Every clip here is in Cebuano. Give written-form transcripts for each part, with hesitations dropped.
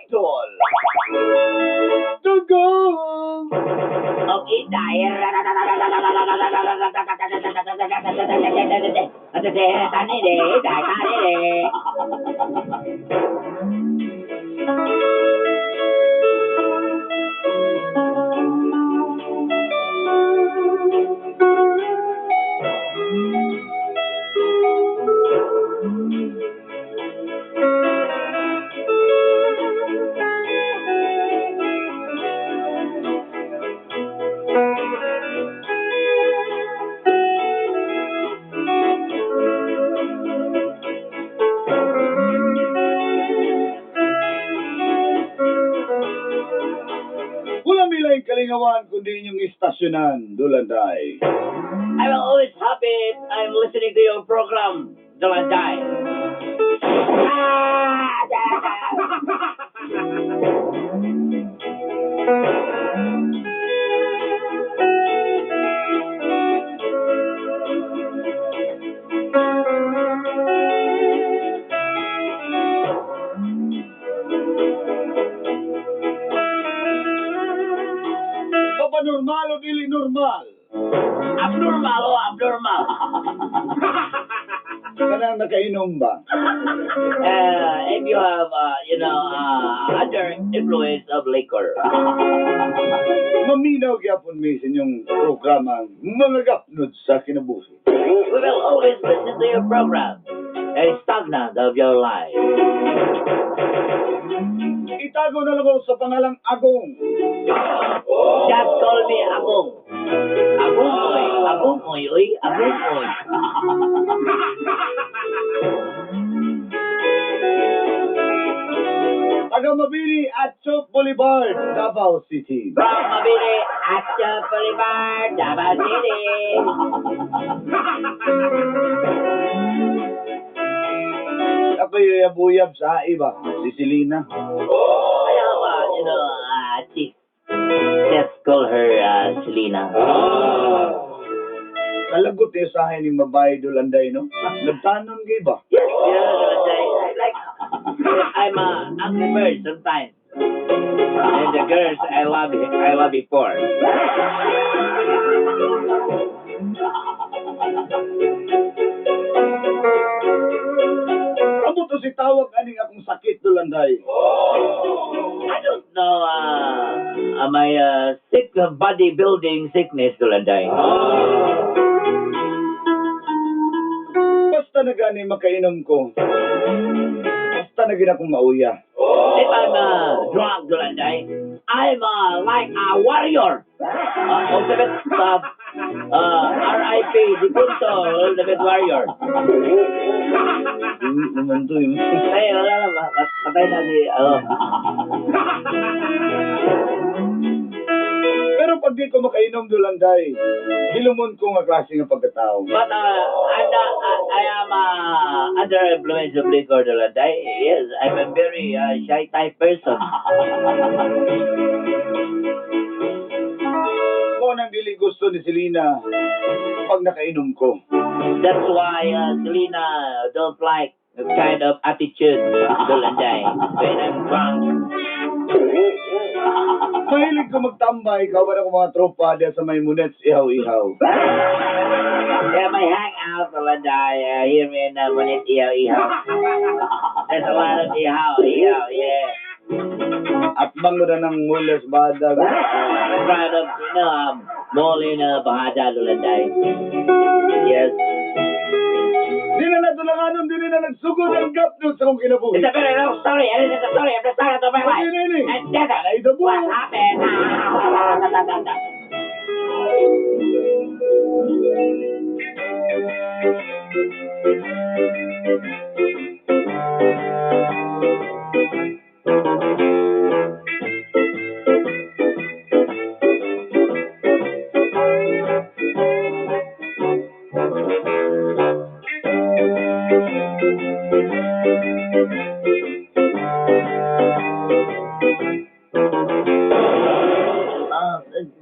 Idol! Dugong! Okay, dahil. Walang milay kalingawan kundi inyong istasyonan, Dulanday. I'm always happy I'm listening to your program, Dolanday. Ah, da, da. Papanormal o dili normal? Abnormal o abnormal. Kanang nakainom ba? If you have, under influence of liquor. Maminaw gyapon mi sa inyong programa Mga Gapnod sa Kinabuhi. We will always listen to your program and stagnant of your life. Itago na lang ako sa pangalang Agong. Just call me Agong. Agong oy, Agong oy, oy, Agong oy. Taga Mabini at Chok Boulevard, Davao City. From Mabini, at Boulevard, Davao City. Ako'y yabuyab sa iba, si Selena. I have, chick. Just call her Selena. Kalagot eh sa akin yung babae Dulanday, no? Nagtanon kay ba? Yes, yeah, Dulanday. I like, I'm a angry bird sometimes. And the girls I love before. Amo to si tawag aning akong sakit, Dulanday. I don't know, my sick bodybuilding sickness, Dulanday. Basta na gani makainom ko. Basta na gina akong mauya. If I'm drunk, Dulanday, I'm like a warrior. Ultimate, RIP, Dipunto, Ultimate Warrior. Hindi naman to yun. Ay, wala na, patay na si, ano. Pero pag di ko makainom, Dulanday, hilumon ko nga klase ng pagkatao. But I am under influence of liquor, Dulanday. Yes, I'm a very shy type person. Mo nang dili gusto ni Selena pag nakainom ko. That's why Selena don't like the kind of attitude, Dulanday, when I'm drunk. Mahilig ko magtambay, kawan ako mga tropa diya sa may munets, ihaw-ihaw. Yeah, my hangout, Dulanday, here in Munit Ihaw Ihaw. There's a lot of Ihaw, Ihaw, yeah. At bango na ng mules badag. Proud of, mall in Bahada, Dulanday. Yes. Di na natulanganon, di na nagsugod ang gapnot sa kong kinabuhi. It's a very long story, and it's a story of the start of my life. Ano yun, eh? And then, Ay, the what happened?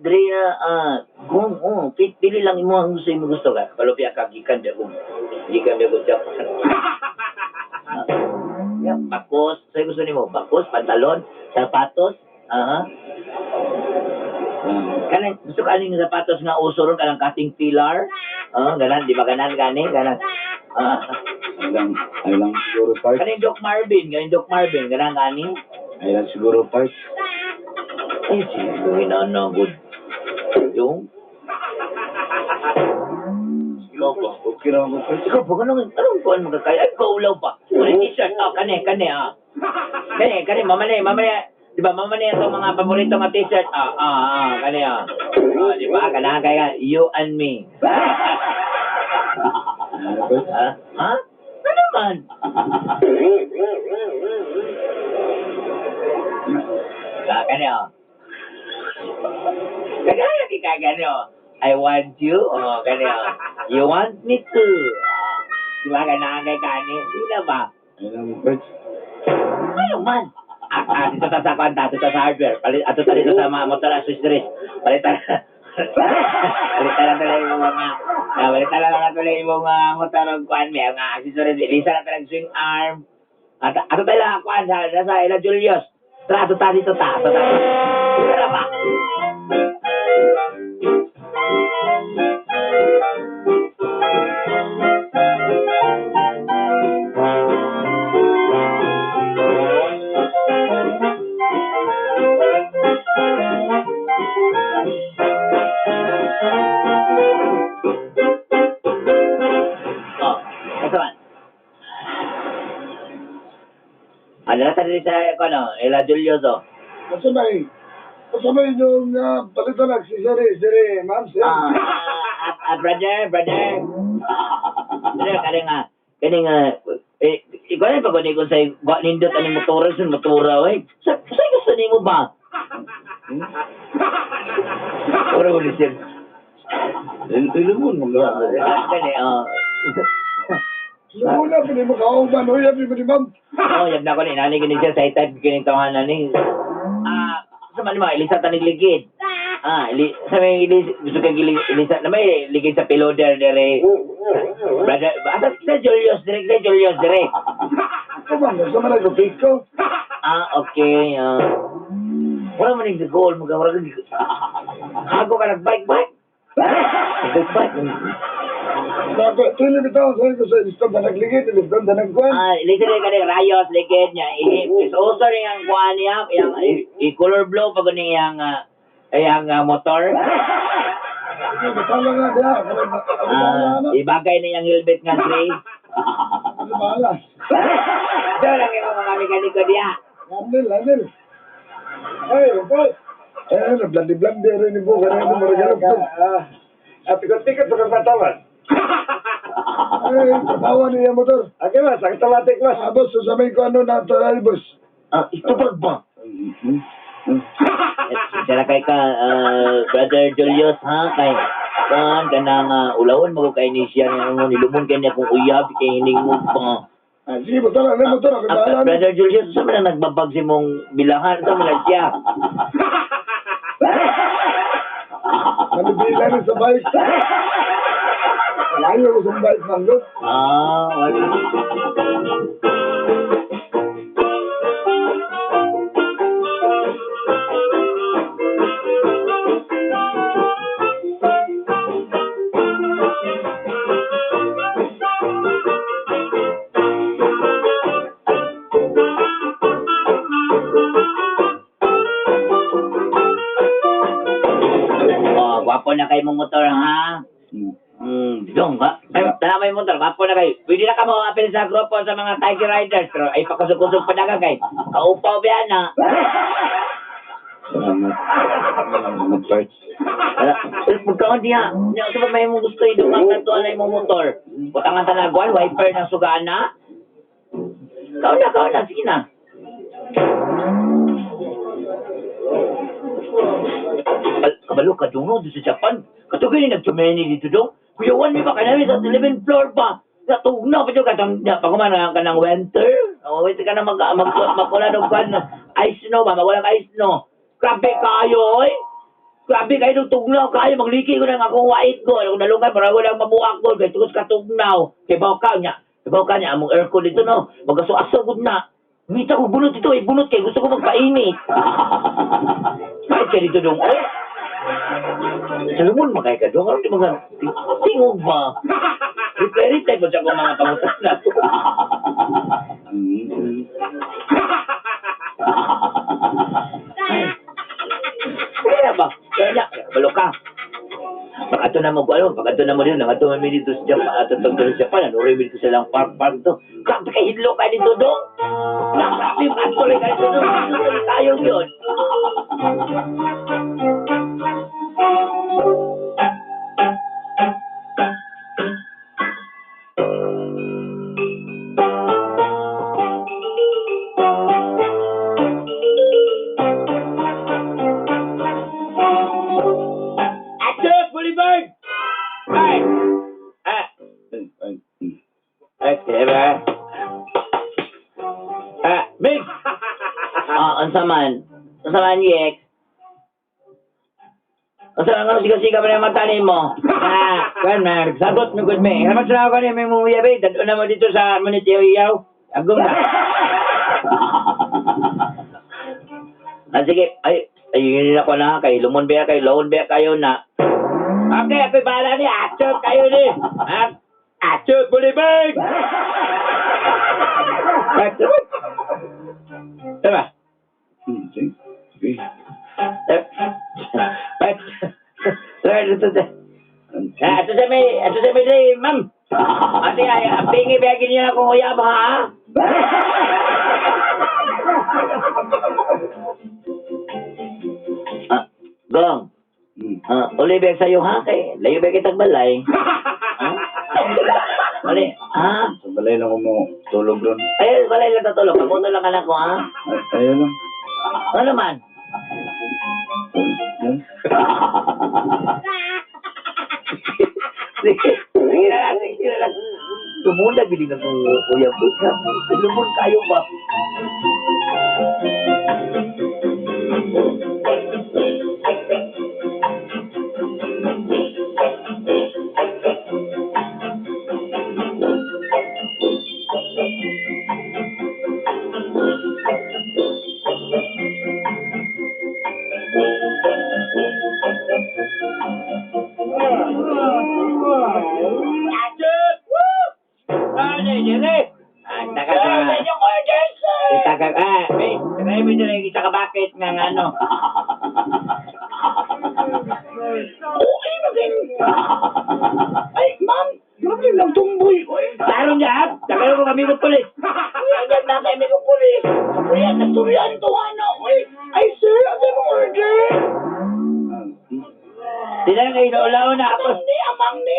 Drea, kung, oh, pili lang imo ang gusto imo gusto ka. Palupya ka, gikan biya kung, gikan biya kung Japan. Yeah, bakos, sa'yo gusto nimo, bakos, pantalon, sapatos, aha. Kanang gusto ka aning sapatos nga uso ron kanang cutting pillar. Ah, ganan, di ba ganan gani, ganan. Ah, Ay lang, ay lang siguro parts. kaning Doc Marvin, kaning Doc Marvin, ganan gani. Ay lang siguro parts. Ay, sige, na good. Yung Ikaw pa. Okay lang ako parts. Ikaw pa, anong kuhan mo kakaya? Ay, kaulaw pa. Kunin t-shirt. Oh, kani, kani, ah. Kani, kani, mamali, mamali. Di ba, mamali itong mga paborito nga t-shirt. Ah, ah, ah, kani, ah. Oh, di ba, kanahan kaya, you and me. Ano parts? Ha? Ha? Ano man? Ah, kani, oh. Kagaya ka, kani, oh. I want you. Oh, kani, oh. You want me too. Ah, di ba, kanahan kay kani? Di na ba? Ay lang parts. Ano man? Ah, ah, dito ta sa kanta, dito ta sa hardware. Palit, ato ta dito sa mga motor accessories. Palitan. Palitan na tuloy yung mga, ah, palitan na lang tuloy yung mga motor og kuan may mga accessories. Ilisa na tuloy swing arm. At ato tayo lang kuan sa nasa ila Julius. Tara, ato ta dito ta, ato ta. Tara pa. Oh, ito man. Ano na sa dito sa kuan ila Julius oh. Asa may, asa may yung palitan accessories, diri, ma'am, sir. Ah, ah, ah, brother, brother. Brother, kani nga, kani nga, eh, ikaw na pag ko sa gwa nindot ani motora sun motora oy. Sa gusto nimo ba? Ora mo sir. Ilumon mo nga. Kani oh. Wala pa ni makauban, oy, yabi pa ni ma'am. Oh, yab na ko ni nani gini siya sa type gini tawanan ni. Ah, sa man mo elisa tanig ligid. Ah, ili sa may ili gusto kag ili ilisa na may ligid sa piloder dire. Brother, asa sa Julius dire, sa Julius dire. Ako man, sa man nagpiko. Ah, okay. Wala man yung goal mo wala kang Hago ka nag-bike bike. Bike bike. Nako, tuloy bitaw sa ko sa istom na nagligid, istom na nagkuan. Ah, literally ka rin rayos ligid niya. I uso rin ang kuan niya, yang i color blue pag ni yang yang motor. Bitaw nga diha, Ah, ibagay na yung helmet nga gray. Ano bahala? Ito lang yung mga mekaniko diya. Handle, handle. Ay, boy. Eh, blandi-blandi rin ni Bo, kaya mo regalo ko. Ah, tikot-tikot sa katawan. Ay, tawa niya motor. Okay, mas, automatic, mas. Ah, boss, sasabihin ko ano na tayo, boss. Ah, ito ba? Sira kay ka, Brother Julius, ha? Kay, kan, kanang ulawon mo kay ni siya, nga nilumon kay niya kung uyab, kay hining mo pa. Ah, sige, motor, ano motor, ako Ah, bahala. Brother Julius, sa man ang nagbabag si mong bilangan, sa man na siya. Manibila rin sa bike. Layo ko sa bike, manggot. Ah, wala. Oh, gwapo na kayo mong motor, ha? Dong ba? Ay, tala mo yung motor, gwapo na kayo. Pwede na ka mo apel sa grupo sa mga Tiger Riders, pero ay pakusog-kusog pa na ka kay. Kaupaw ba na? Salamat. Salamat, parts. Wala. Eh, pagkaon niya, niya, sa may mong gusto yung dumang na na imong motor. Butangan sa nagwan, wiper ng sugana. Kau na, sige na. Kabalo ka dong, no, doon sa Japan. Katugay ni nagtumeni dito dong. Kuya Juan, may baka namin sa 11th floor pa. Sa tugnaw pa dyan, katang, pag ka ng winter. Oh, winter ka na mag, mag, magulan og kwan, ice snow ba, magulang ice snow. Grabe kayo, oy. Grabe kayo nung tugnaw kayo, magliki ko ng akong wait ko. Kung nalungan, marami lang mabuak ko. Kaya tugos ka tugnaw. Kay bawka niya. Kay bawka niya, among aircon dito, no. Magaso-aso gud na. Ngita ko bunot ito, eh, bunot kay gusto ko magpainit. Bakit kaya dito dong, oy? Salomon, makaya ka dong. Ano di mga tingog ba? Reply, reply po siya kung mga pangutan na. Kaya ba? Kaya, balo ka. Pag ato na mo, ano, pag ato na mo din, ato na mo dito sa Japan, ato to sa Japan, ano rin dito sa lang park park to. Grabe kay hidlo ka dito dong. Grabe, ato rin ka dito dong. Dito tayo yun. Ato, Boulevard! Ay! Ah! Ay, diba? Ah, Big! Ah, unsa man? Unsa man, Yek? Unsa man nga siga-siga pa na mata nimo? Ah, kan man, sabot mo gud me. Salamat sa ako ni may muya be. Dadto na mo dito sa Munitiyo Iyaw. Agum na. Ah, sige. Ay, ayun ako na kay lumon ba kay loan ba kayo na. Okay, ako'y bahala ni. Acho kayo ni. Ah, Acho Boulevard! Acho. Diba? Sige. Sige. Eh, eh, Ah, ato sa may dre, ma'am. Ate, ay, ang pingi ba niya akong uyab, ha? Ah, Gong. Ah, uli ba sa'yo, ha? Kay, layo ba kitang balay? Ha? Mali, ha? Sa balay lang ko mo tulog doon. Ay, balay lang tatulog. Kamuto lang ka na ko, ha? Ay, ayun lang. Ano man? Yan. Sige, sige na lang, sige na lang. Lumundag, hindi na kung uyab ko. Lumon kayo ba? dire. Ah, taka Sir, sa sa inyong order, sir. Kita ka ah, may kaya mo dire isa ka bucket nga nga ano. Okay, magin. Ay, ma'am. Grabe lang tumboy. Uy. Tarong niya, tagalo ko kami pulis. Uy, ang ganda kay may pulis. Uy, ang nasturyan to, ano. Uy, ay, sir, ang imong order. Sila kay ulaw na ako. Amang ni, amang ni.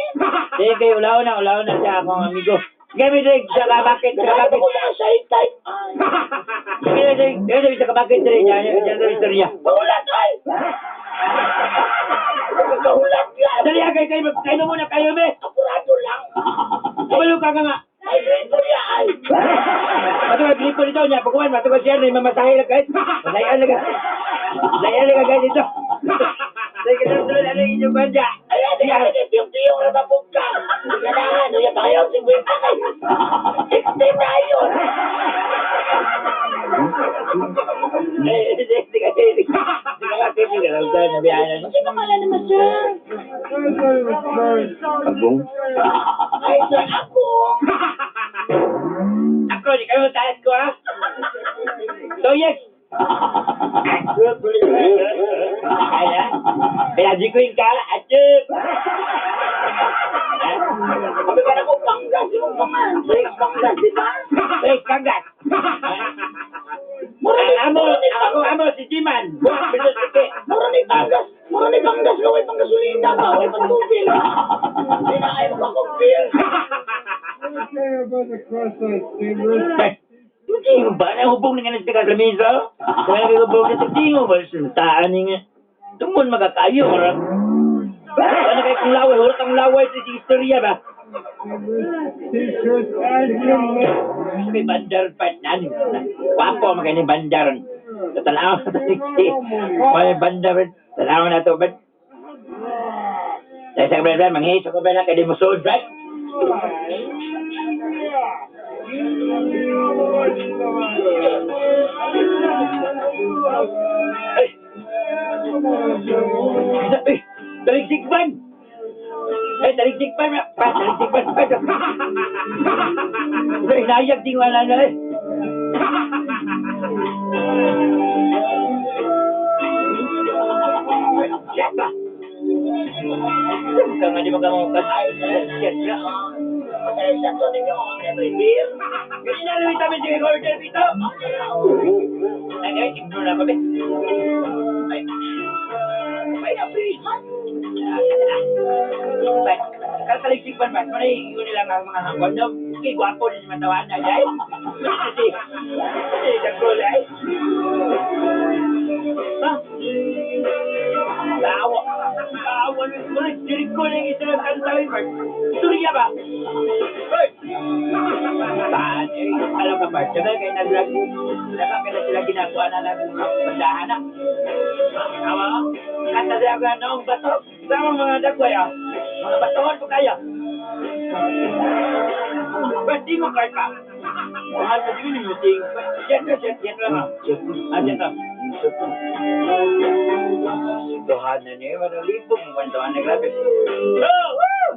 Sige kay ulaw na siya akong amigo. Gamit dire isa ka bucket, isa ka Grabe bucket. ko mga shy type. Ay. Sige dire, dire isa ka bucket dire niya, niya dire istorya. Pahulat, ay! Nagkahulat yan. Dali ah, kay kay kayo muna kayo me. Apurado lang. Kabalo ka nga. Ay, grito niya, ay. Mato ka gripo nito niya pagkuan mato ka siya ni mamasahe lang guys. Masahe lang. Masahe lang guys dito. Sige dito ano inyong banda. Ay, ay, ay, ay, piyong-piyong na mabog ka. Kailangan, uya pa kayo, 50 kayo. 60 na yun. Eh, sige, sige, sige. Sige, sige, sige. Kasi pangalan naman, sir. Agong? Ay, sir, ako. Ako, di kayo taas ko, ha? So, yes. Kaya, kaya di ko yung kala, at yun. Sabi ka na kung panggas, yung pangan. Sir, panggas, di ba? Hey, panggas. Mura ni, Amo, mura ni ako, amo, si Jiman. Mura ni panggas. Mura ni panggas, gawin panggasolina ba? Gawin pangtubig. Hindi na kayo magkakumpil. Hindi mo ba? Nahubog na nga ng tigas lamisa? Kaya nagkakabog na tingo ba? Sintaan nga. Tumon magkakayo. Ano kayo kung laway? Huwag kang laway sa istorya ba? May bandar pa nan. Wapo magay ni bandar. Tanaw na May bandar. Tanaw na to ba? Dahil sa kabila, manghiso ko ba na kay di mo sold, right? Ay! Ay! Taligsikpan! Ay, taligsikpan! Pa, taligsikpan! Pa, Ito, inayag din wala na eh. Siya ba? Ka nga di mo ka mo Ay, siya. Pasensya to ninyo, may beer. Ganyan na lang tabi si order dito. Ay, ay, ignore na kami. Ay, May naprihan. But, kakaligsik man man, manay yun nila ang mga hanggon no? Kay gwapo din matawan na ay. Kasi, kasi, dagol ay. Ha? Tawa. Tawa. Mga Jericho na yung isa ng kanta yun, Bert. Istorya ba? Bert! Saan? Eh, alam ka, Bert. Diba kayo naglag? Diba kayo sila ginagawa na ng bandahan na? Awa, kanta sila ka noong bato. Sama mga dagway, ah. Mga batohan po kayo. Ba't di mo card pa? Mahal na din yung meeting. Yan na, yan, yan lang, ah. Ah, yan lang. Tuhan na niya, walang libo, mukhang na grabe. Oh, woo!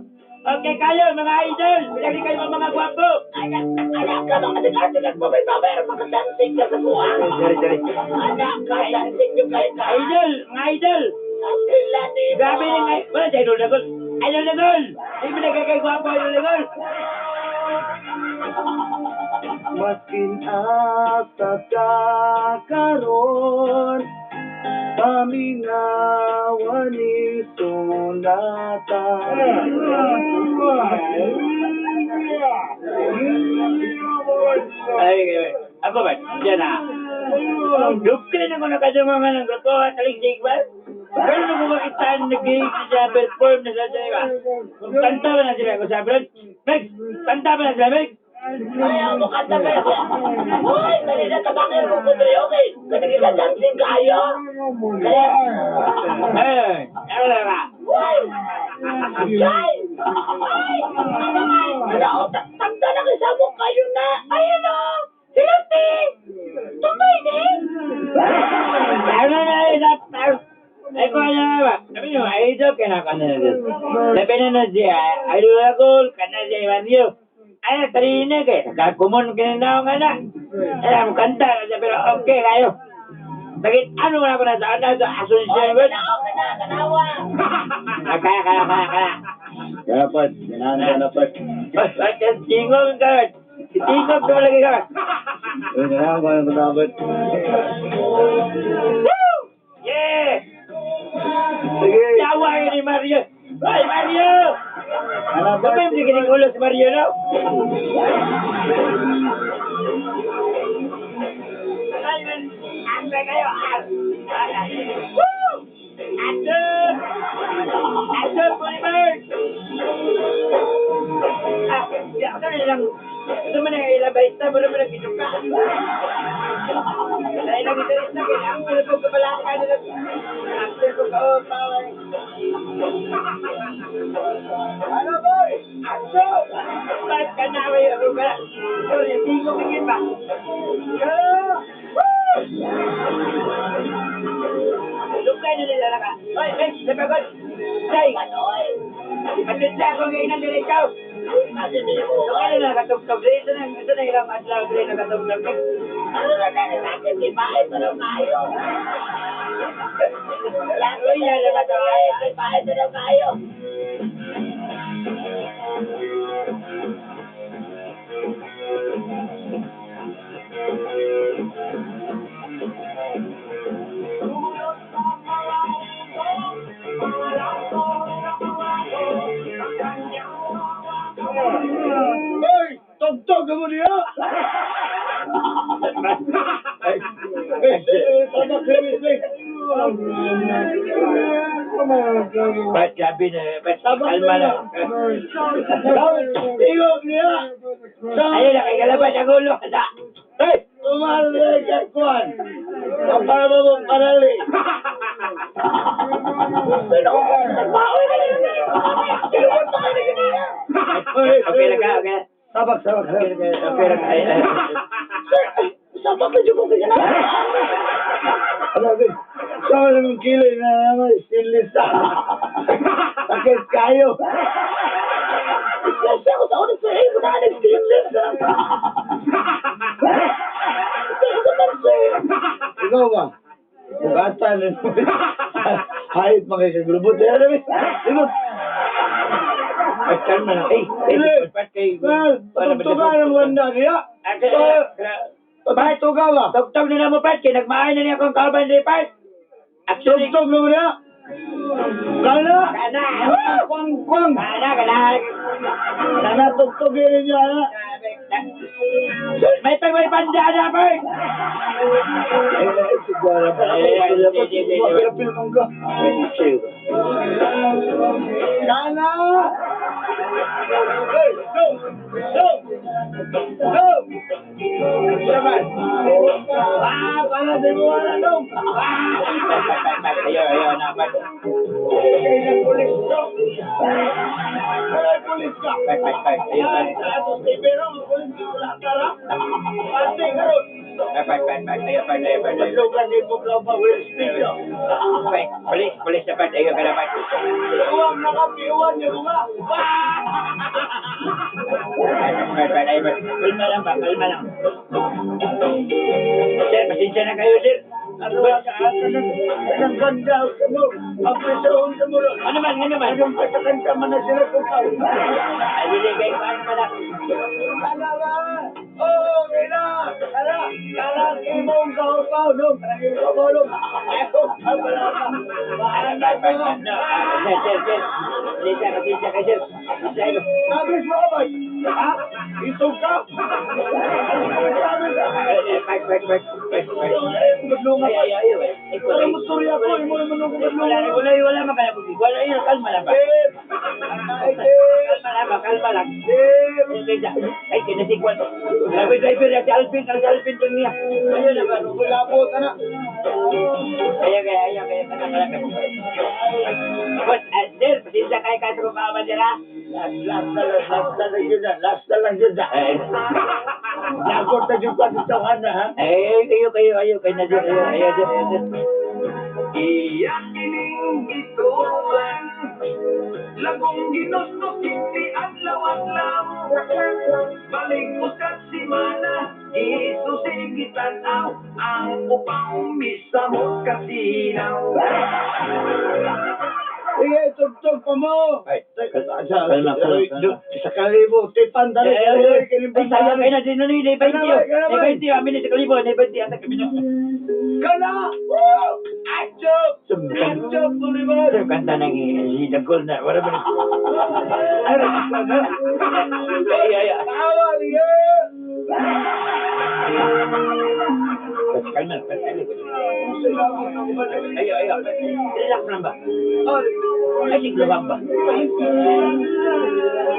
Okay kayo, mga idol! Pinagi kayo mga gwapo! Anak, anak ka, mga tigat-tigat mo, may babayar, makadancing ka sa kuha. Sorry, sorry. Anak ka, dancing nyo kayo ka. Idol! Mga idol! Sila ni mo. Grabe na nga! Wala sa idol na gol! Idol na gol! Hindi mo nagkakay gwapo, idol na gol! Maskin asa ka karon paminawan ni Sonata. Ay, ay, ako ba? Diyan na. Dukay na ko nakadungan ng grupo at taligdig ba? Pero nung kumakitaan, nag-iisip siya, perform na sa sila. Kung kanta ba na sila, kung sabi rin, Meg! Kanta ba na sila, Meg? Ayaw mo kanta ba yan? Hoy, mali na tabangin mo ko diri, okay? Kasi kita dancing kayo. Kaya, Ay, ano na ba? hoy! Jai! Ay! Ano nga? Ano? Tagda na kasi mo kayo na. Ay, ano? Hello, te! Tumoy ni! Ano na, isa, ay, kung ano na ba? Sabi niyo, ay, ito, kinakanta na din. Sabi na na siya, ay, ako, kanta siya, Ivan niyo. Ay, kanina kay. Nagkumon kininaw nga na. Ay, mo kanta na siya, pero okay kayo. Bakit ano man ako na sa ano sa Asuncion? Oy, kanawa, kana, kanawa. Ah, kaya, kaya, kaya, kaya. Kaya pat, ganahan ka na pat. Ay, tingog ka. Tingog ka lagi ka. Uy, ganahan ka na dapat. Woo! Yeah! Sige. Tawa yun ni Mario. Ay, Mario! Ano ba? Ano ba yung kining ulo si Mario, no? Ay, man. Asa kayo? Ah, ah, woo! Ato! Ato, Pulibird! Ah, di ako na lang. Ito man ang ilabay ta, muna man ang ginuka. Dahil lang ito rin sa akin, ang pala kong kabalaka nila. Ang pala kong kaopaway. Ano boy? Aso! Ba't ka na may ako ka? Sorry, tingog ka ba? Woo! Lugay na nila ka. Oy, oy, napagod. Say! Oy, Patid ako ngayon ang diretso. Lugay na nila katugtog. Ito na ilang adlaw diri nakatugtog. Ano na na natin, di ba? Ay, pero kayo. Uy, yan naman to. Ay, di ba? Ay, pero kayo. Hoy, tugtog mo niya. Ay, eh, tabak eh, eh. Ba't gabi na, ba't kalma na. Tingog niya. Ayun na, kay Galabas, ang ulo. Sa, Hey, umarali ka kuan. Kapal mo mong parali. Nagbaoy na yun. Kilubot pa kayo na ganyan. Okay lang ka, okay. Sabak, sabak, Okay sabak. lang ka, okay lang ka. Ay, ay, ay. Sir, ay, sabak na dyan ko ganyan. Ano, eh, sa naman kilay na naman, stainless na. Sakit kayo. Disgrasya ko sa ulit, sir. Eh, wala ka nag-stainless. Sir, ito man, sir. Ikaw ba? Bugatan. Hayop makikagrubot. Eh, ano, eh, Ikaw. Ba't kalma na. Ay, ay, ba't kay... Well, tugtugan ang wanda niya. Ba't? Tugtugan ba? Tugtog na mo, Pat. Kaya nagmaay na niya akong kauban ni Pat. Actually, Tugtog na mo niya. Kana? Kana. Kwang, kwang. Kana, kana. Kana tugtugin niya. na. May pag may panda na, Pat. Ay, ay, sigara pa. Ay, ay, ay, ay, ay, ay. Pilmong ka. Kana! Hey, go! Go! Go! Laban! Ah, para di mo wala dong! Pat, pat, pat, pat. Ayaw, ayaw na, Pat. Ay, pulis ka! Ay, pulis ka! Pat, pat, pat. Ayaw, pat. Ay, sa atos kay Pero, pulis ka wala ka ra. Pati ka ron. Pat, pat, pat, pat. Ayaw, pat, ayaw, pat, ayaw. Madlog lang yung buklaw pa, will speak yo. Pat, Pulis, pulis na, Pat. Ayaw ka na, Pat. Uwang nakapiwan yung mga. Pat, pat, pat, ayaw, pat. Kalma lang, pa. Kalma lang. Sir, pasensya na kayo, sir. Ano ba ka? Anong ganda sa mo? Ang presoon sa mo. Ano man, ano man? Anong pasakanta man na sila kung kaw? Ay, hindi, kayo, ano man ah. Ala ba? Oo, okay na. Ala, karang imong kaupaw, no? Karang imong kaupaw, no? Ayaw, ang wala ka. Pat, pat, pat, pat. No, ah, sir, sir, sir. Pasensya, pasensya kayo, sir. Pasensya kayo. Sabis mo ka ba? Ha? Itog ka? Sabis ka? Ay, ay, Pat, pat, pat, pat, pat. Madlunga Ay, pa. ay, ay, ay. Ay, Parang mustorya ko, imo naman ako Wala, madlunga. wala, wala, makaya. Wala, yun, kalma lang ba? Eh, ay, eh, Kalma lang ba, kalma lang. eh. Ay, kinasigwan. Grabe, driver, si Alvin, si Alvin to niya. Ayun na ba? Kulabot, anak. Kaya, kaya, kaya, kaya, kaya, kaya, kaya. Boss, ah, sir, pasensya kayo kaso kung maaman sila. Last, last na lang, last na lang yun na, last na lang yun na. Ay, Lagot na yung pagkatawan na, ha? ay, kayo, kayo, kayo, kayo na, sir, kayo, kayo, sir, kayo, sir. Iyak kining gituban, lagong ginustos iti adlaw-adlaw. Balik usab simana, Gisusig gitanaw, ang upaw misamot kasinaw. Sige, tugtog pa mo. Ay, kalma, kalma, kalma. Sa kalibo, tipan dali. Ay, ay, ay, ay, sayang kayo na, di na, di, 20, oh. Di 20, amin ni sa kalibo, di 20, ata kami na. Kana! Woo! Achop! Achop, Bolivar! Sir, kanta ng si Dagol na, wala ba na? Ay, ay, ay, ay. Tawa niya! Kalma, kalma. Ay, ay, ay. Relax lang ba? Ay, sigluwag ba?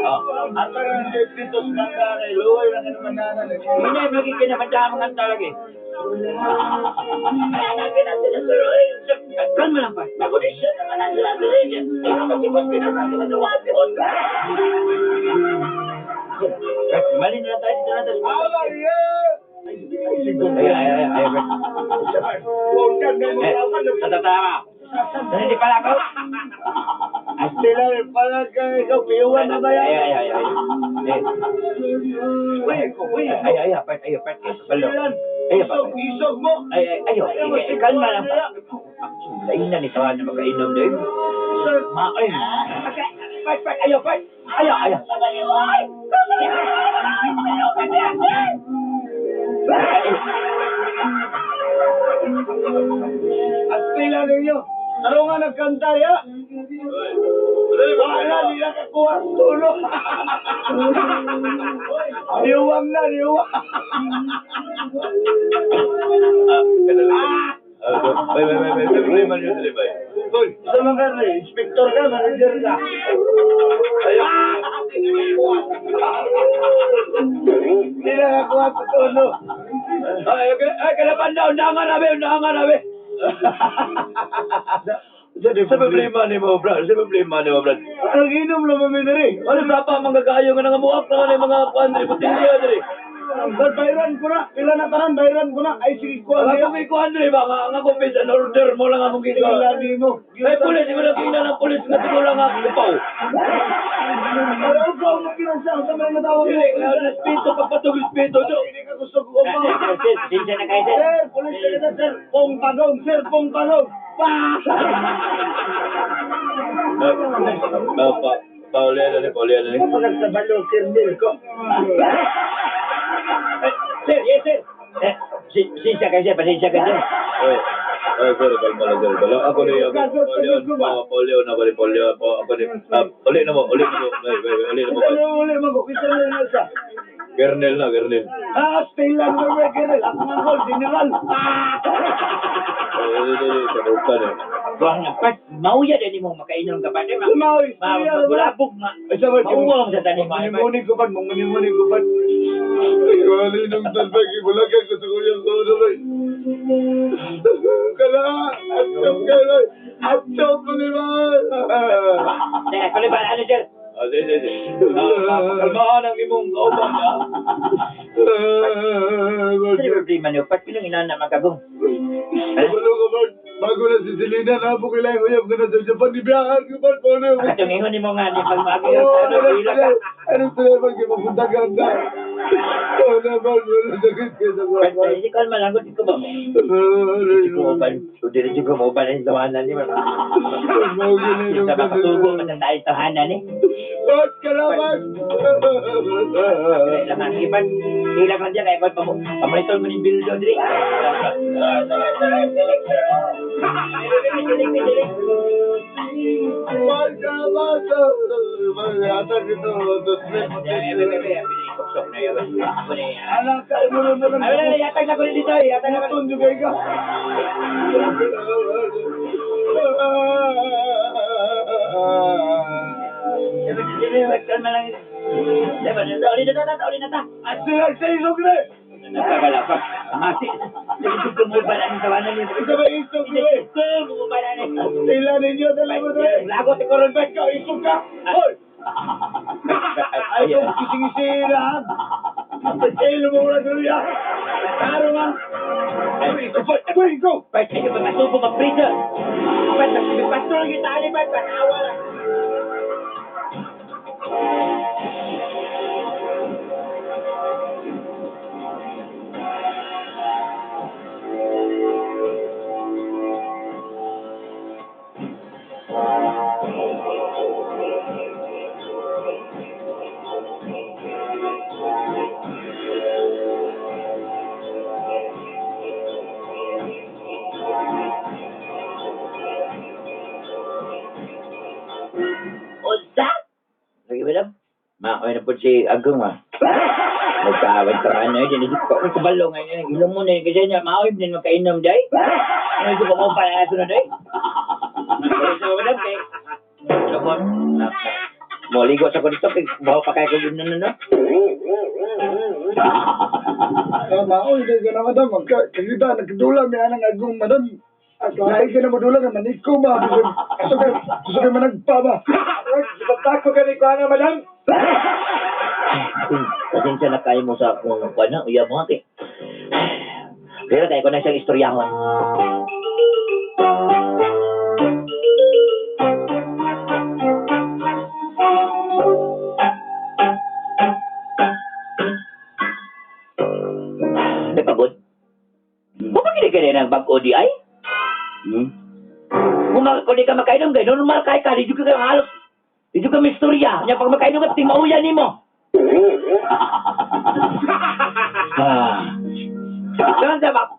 Oh. At ang dito sa kanta, luway lang naman na. Hindi, magiging naman siya ang kanta lagi. Kalma lang pa. Nagudisyon naman ang sila sila. Pero kasi boss, pinasang sila sa boss. Mali na lang tayo dito natin. Tawa niya! Ay, ay, ay, ay. Eh, Natatama. Hindi pala ako. Sila pala ka ikaw, piyuan na ba Ay, yan? ay, ay, ay. Eh. Ay, ay, ay, part, ay, part, balo. Ay, Isog, isog mo! Ay, ay, ay, ay, kalma lang pa. Lain na ni tawa na makainom din. Ma, ay. Part, part, ayaw, part. Ayaw, ayaw. At sila ninyo, ano nga nagkanta ya? Wala, di na kakuha sa tulo. Niwang na, niwang. Bay, bay, bay, bay, problema niyo dali, bay. Hoy, sa mga kare, inspector ka, manager ka. Hindi na kakuha sa tulo. Ay, okay, ay, kalaban na, undangan na, bay, undangan na, bay. Sa problema ni mo, Brad, sa problema ni mo, Brad. Ang inom lang mami diri. Ano sa pa, mga kaayo nga nangamuak na nga mga kuan diri, botelya diri. Sir, bayran ko na. Pila na tanan, bayran ko na. Ay, sige, kuha Ang niya. akong ikuan diri ba, nga ang akong peace and order mo lang akong Sila gikuan. ni mo. Ay, pulis, di ba nakina ng pulis nga tigulang nga upaw? Pero ikaw, makinasa. Sa mga natawag mo. Dili, nga, respeto, pagpatog respeto, do. Hindi ka gusto ko upaw. Sinsya na kayo, sir. Sir, pulis ka na, sir. Pong pagong, sir, pong pagong. Pa! Pa, Paulina ni, Paulina ni. Pagkasabalo, kirmil ko. Sir, yes, sir. Eh, sinsya kayo, sir. Pasensya kayo, sir. Ay, ay, sorry, kalma lang, sorry, kalma. Ako ni, ako, Paulion, Paulion, ako ni, Paulion, ako, ako ni, ah, uli na mo, uli na mo, bay, bay, uli na mo, Isa bay. na uli, mag-ukisa na yun siya. Kernel na, kernel. Ah, stay lang na may kirmil. Ako nga ko, general. Ay, ay, ay, ay, sa rutan eh. Buang na, part, mauya din mo makainom ka pa. Di ba? Sumawi, Ma, magulabog, ma. Ay, sabay, Mauwang sa tanim, ma. Munguni-muni ko pa, munguni-muni ko pa. Ay, wala nung talbag, ibulagan ko sa kuyang ko na Kala, at siyam ka na, at siyam ko naman. Teka, kulit ba? Ano, sir? Ah, sige, sige, sige. Ah, kalmahan ang imong kauban, ha? Ano yung problema niyo? Part, pinong inana magkagong. Kabalo ka ba? Bago na si Selena, napo kailangan ko yung na sa Japan, ibiyahan ko ba? Paano? Akatong ingon ni mo nga, ni pag maagi Oo, sa ano ano, na hila sila? ka. Ano sila pag mapunta ka na? Oo naman, wala sakit ka sa Part, mga. hindi ko alam, di ko ba mo? Di ko ba, di ko mo ba na yung tawanan ni ma. Yung sa makatubo, matatay tahanan ni. Ba't ka naman? Lang ang iban, hila ka diyan, kaya ko pamaliton mo ni Bildo diri. Ba't ka naman? Ata kita, Anak, kaya mo naman. Ay, wala, yatag na ko rin dito, yatag na ko. Tunjo kayo ka. Kalma lang. Uli na ta, uli na ta. At sila sa isog na. Nagkagala pa. Amasi. Dito ko mo ba na tawanan ni. Isa ba isog na eh? Ko mo ba na ni. Sila ninyo talaga na eh. Lagot ko ron ba? Ikaw, isog ka. Hoy! Ay, kung kising-isilahan. Ang mo na gano'n. Karo nga. Uy, go! Pag kayo magkatubo mag-prison. Pag nagpastol kita ni ba? Panawa lang. Maoy na po si Agong ah. Nagkaaway ka na yun. Hindi ko kabalo ngayon. Ilong mo na yun. Kasi niya, maoy din magkainom day. Ano ko ko para aso na day? Sa madam kay. So ko mo ligo sa ko dito kay bawo pa kay ko yun no no. Ah, maoy kay ka na madam. Kakita, nagdula, may anang agong madam. Lahi ka na madula ka, maniko ba? Gusto ka managpa ba? Tako ka ni Kuana, madam. Pasensya na kayo mo sa kung ano, uya mo kay. Pero kay ko na siyang istoryahon. Napagod? Kung bakit ka ng bag-o di ay? Hmm? Kung kung di ka makainom, gay, normal kay ka, di ka kayo halos. Di ka may istorya. Nya pag makainom ka, timauyan nimo. Ah. Naon sa bang?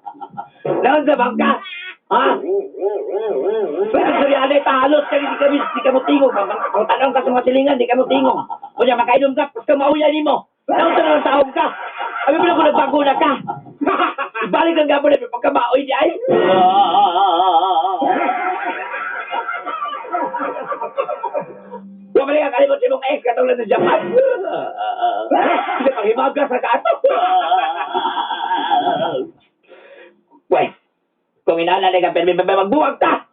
Naon sa bang ka? Ha? Pero istorya na ita halos kay di kami di ka mo tingog. Kung tanong ka sa mga silingan, di ka mo tingog. Kunya makainom ka, pas ka mauyan nimo. Naon sa naon taong ka? Abi mo na kung nagbago na ka. Ibalik ang gabon na pagka maoy di ay. Wala ka kalimot sa imong ex katong sa Japan. Kasi panghimagas sa kaato. Weh, kung inala na ka, pero magbuwag ta.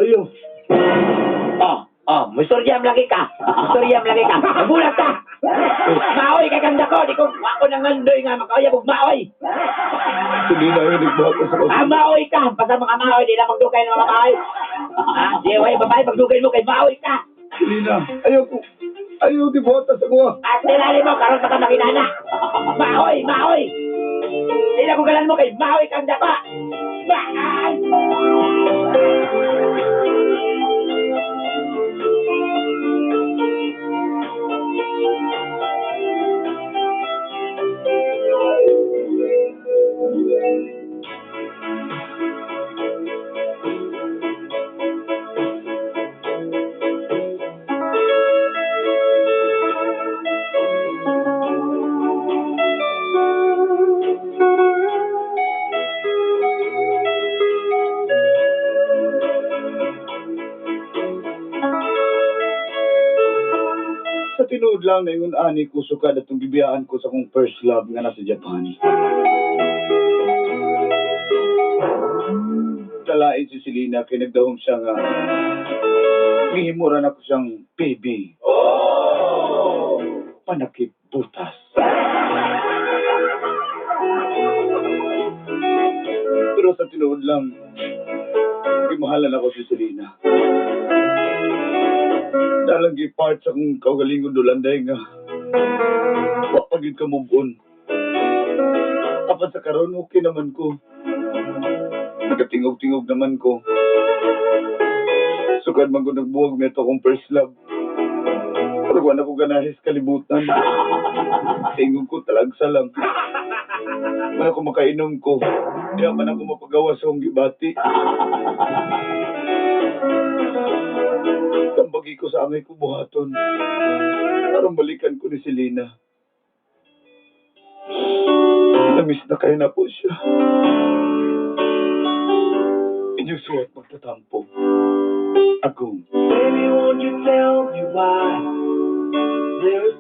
Ayaw. Oh, oh, mustoryam lagi ka. Mustoryam lagi ka. Magbulag ta. Maoy kay kanda ko, di ko wa ko nangandoy nga makauyab og maoy. Sige na, yun, nagbuhat ko sa Ah, maoy ka. Basta mga maoy, di lang magdugay ng mga maoy. Ah, di way babae magdugay mo kay maoy ka. Selena, ayaw ko. Ayaw, di buhat sa kuha. At nilali mo, karon pa ka makinana. Maoy, maoy. Di na ko galan mo kay maoy kang dapa. Maoy! Sa tinuod lang na ingon ani ko sukad atong gibiyaan ko sa akong first love nga nasa Japan. Talain si Selena kay nagdahom siya nga gihimuran ako siyang baby. Panakip butas. Pero sa tinuod lang, gimahalan ako si Selena. Dalang gipart sa akong kaugalingon dulanday nga. Wa pa gyud ka move on. Apan sa karon okay naman ko. Nagatingog-tingog naman ko. Sukad man ko nagbuwag nito akong first love. Pero wala ko ganahis kalibutan. Tingog ko talagsa lang. Wala ko makainom ko. Di man ako mapagawa sa akong gibati. Tambagi ko sa angay ko buhaton. Aron balikan ko ni Selena. Namiss na kayo na po siya. Inyong suwat magtatampo. Agong. Baby, won't you tell me why there is